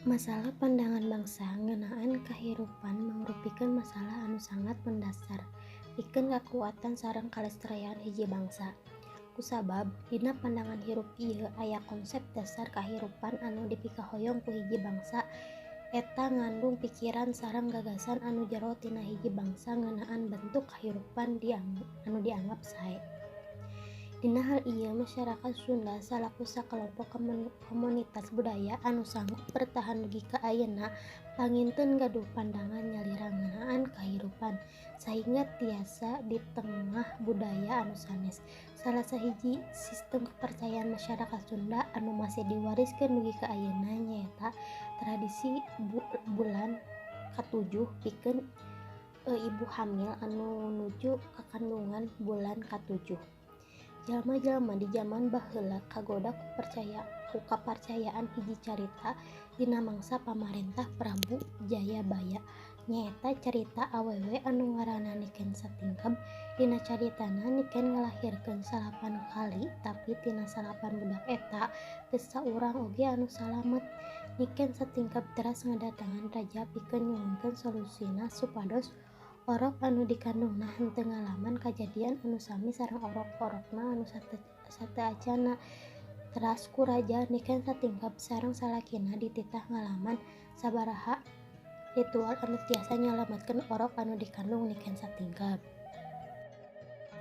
Masalah pandangan bangsa ngeunaan kahirupan mangrupikeun masalah anu sangat mendasar pikeun kakuatan sareng kalestarian hiji bangsa. Kusabab dina pandangan hirup ieu aya konsep dasar kahirupan anu dipikahoyong ku hiji bangsa eta ngandung pikiran sareng gagasan anu jero tina hiji bangsa ngeunaan bentuk kahirupan anu dianggap sae. Dina hal ieu masyarakat Sunda salaku sakalompok komunitas budaya anu sanggup bertahan dugi ka ayeuna panginten gaduh pandangan nyalira ngeunaan kahirupan sahingga tiasa di tengah budaya anu sanes. Salah sahiji sistem kepercayaan masyarakat Sunda anu masih diwariskeun dugi ka ayeuna nyaeta tradisi bulan katujuh pikeun ibu hamil anu nuju kakandungan bulan katujuh. Jalma-jalma di jaman baheula kagoda ku kaparcayaan hiji carita dina mangsa pamarentah Prabu Jayabaya nyaeta carita awewe anu ngaranna Niken Satingkeb. Dina caritana Niken ngalahirkeun salapan kali tapi tina salapan budak eta teu saurang oge anu salamet. Niken Satingkeb teras ngadatangan raja pikeun nyuhunkeun solusina supados orok anu dikandungna henteu ngalaman kajadian anu sami sareng orok-orokna anu sateuacanna. Teras ku raja Niken Satingkeb sareng salakina dititah ngalaman sabaraha ritual anu tiasa nyalametkeun orok anu dikandung Niken Satingkeb.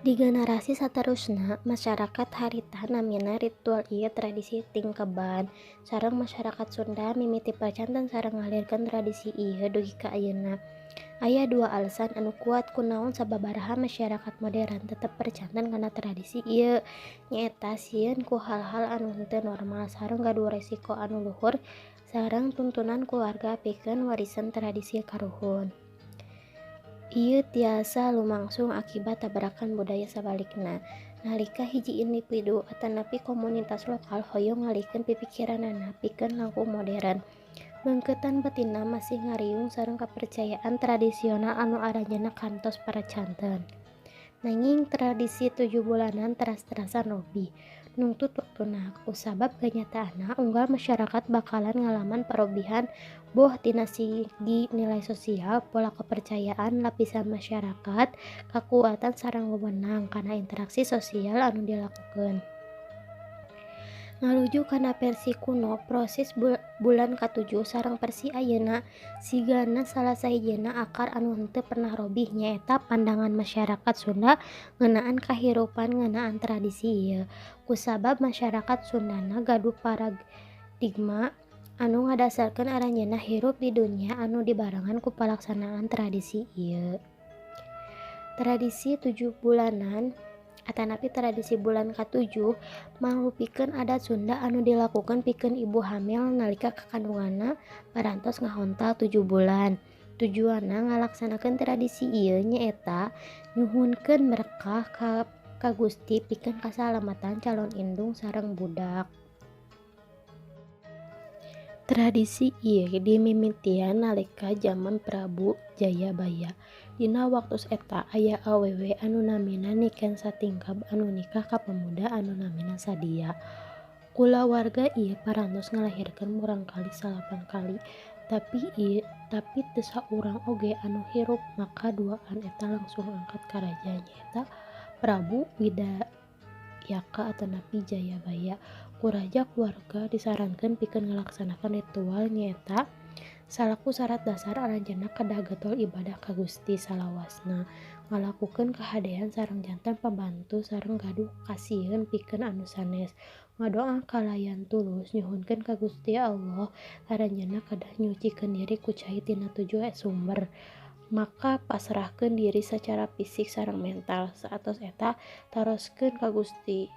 Di generasi saterusna masyarakat harita namina ritual ieu tradisi tingkeban sareng masyarakat Sunda mimiti percanten sareng ngalirkeun tradisi ieu dugi ka ayeuna. Aya dua alasan anu kuat kunaon sababaraha masyarakat modern tetep percanten kana tradisi ieu, nyaeta sieun ku hal-hal anu henteu normal sareng gaduh resiko anu luhur sareng tuntunan keluarga pikeun warisan tradisi karuhun. Ieu tiasa lumangsung akibat tabrakan budaya sabalikna, nalika hiji individu atanapi komunitas lokal hoyong ngalihkeun pipikiranana pikeun langkung modern. Beungkeutan batinna masih ngariung sareng kapercayaan tradisional anu aranjeunna kantos paracanten. Nanging tradisi tujuh bulanan teras-terasan robih, nungtut waktuna kusabab kanyataanna unggal masyarakat bakalan ngalaman parobihan boh tina segi nilai sosial, pola kepercayaan, lapisan masyarakat, kakuatan sareng wewenang kana interaksi sosial anu dilakukeun. Ngarujuk kana versi kuno proses bulan katujuh sareng versi ayeuna sigana salah sahijina akar anu henteu pernah robih nyaeta pandangan masyarakat Sunda ngeunaan kahirupan ngeunaan tradisi ieu. Kusabab masyarakat Sundana gaduh paradigma anu ngadasarkeun aranjeunna hirup di dunya anu dibarengan ku palaksanaan tradisi ieu. Tradisi tujuh bulanan atanapi tradisi bulan katujuh mangrupikeun adat Sunda anu dilakukeun pikeun ibu hamil nalika kakandunganna parantos ngahontal 7 bulan. Tujuanna ngalaksanakeun tradisi ieu nyaeta nyuhunkeun berkah ka Gusti pikeun kasalamatan calon indung sareng budak. Tradisi ieu dimimitian nalika jaman Prabu Jayabaya. Dina waktos eta aya awewe anu namina Niken Satingkeb anu nikah ka pemuda anu namina Sadia. Kulawarga ieu parantos ngalahirkeun murangkalih salapan kali, tapi teu saurang oge anu hirup maka duaan eta langsung angkat ka raja nyaeta Prabu Widayaka atanapi Jayabaya. Ku raja keluarga disarankeun pikeun ngalaksanakeun ritual nyaeta salaku sarat dasar aranjeunna kedah getol ibadah ka Gusti salawasna, ngalakukeun kahadean sareng janten pambantu sareng gaduh kasieun pikeun anu sanes, ngadoa kalayan tulus nyuhunkeun ka Gusti Allah aranjeunna kedah nyucikeun diri ku cai tina tujuh sumber, maka pasrahkeun diri sacara fisik sareng mental. Saatos eta taroskeun ka Gusti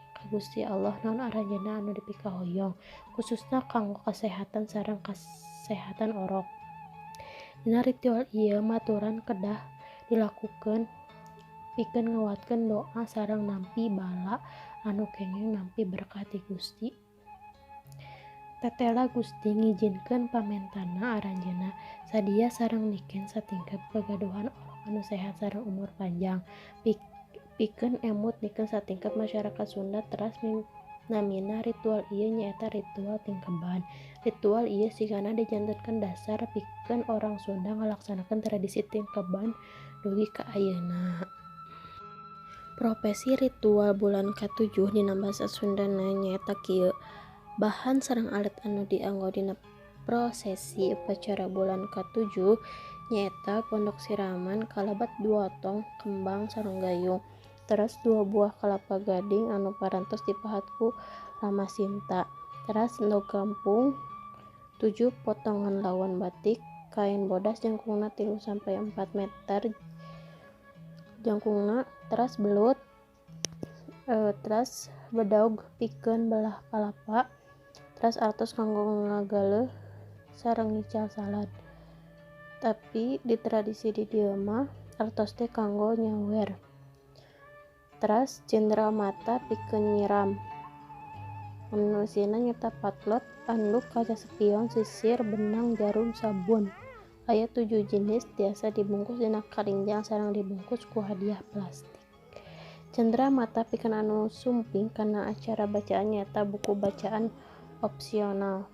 Allah naon aranjeunna anu dipikahoyong khususna kanggo kasehatan sareng kasehatan orok. Dina ritual ieu maturan kedah dilakukeun pikeun nguatkeun doa sareng nampi bala anu kenging nampi berkah ti Gusti. Tetela Gusti ngijinkeun pamentana aranjeunna Sadia sareng Niken Satingkeb kagaduhan orok anu sehat sareng umur panjang. Pikeun emut Niken Satingkeb masyarakat Sunda teras Namina ritual ieu nyaeta ritual tingkeban. Ritual ieu sigana dijantenkeun dasar pikeun orang Sunda ngalaksanakeun tradisi tingkeban dugi ka ayeuna. Prosesi ritual bulan katujuh dina basa Sundana nyaeta kieu. Bahan sareng alat anu dianggo dina prosesi upacara bulan katujuh nyaeta pondok siraman kalabat dua tong kembang sareng gayung. Teras 2 buah kalapa gading anu parantos dipahat ku Rama Sinta. Teras endog kampung 7 potongan lawan batik kain bodas jangkungna 3 sampai 4 meter jangkungna, teras belut, teras bedog pikeun belah kalapa, teras artos kanggo ngagaleuh sareng ngical salad. Tapi di tradisi di dieu mah artos teh kanggo nyawer. Teras cindera mata pikeun nyiram. Anu eusina nyata patlot, anduk, kaca spion, sisir, benang, jarum, sabun. Aya 7 jenis tiasa dibungkus dina karinjang sareng dibungkus ku hadiah plastik. Cendera mata pikeun anu sumping kana acara bacaan nyaeta buku bacaan opsional.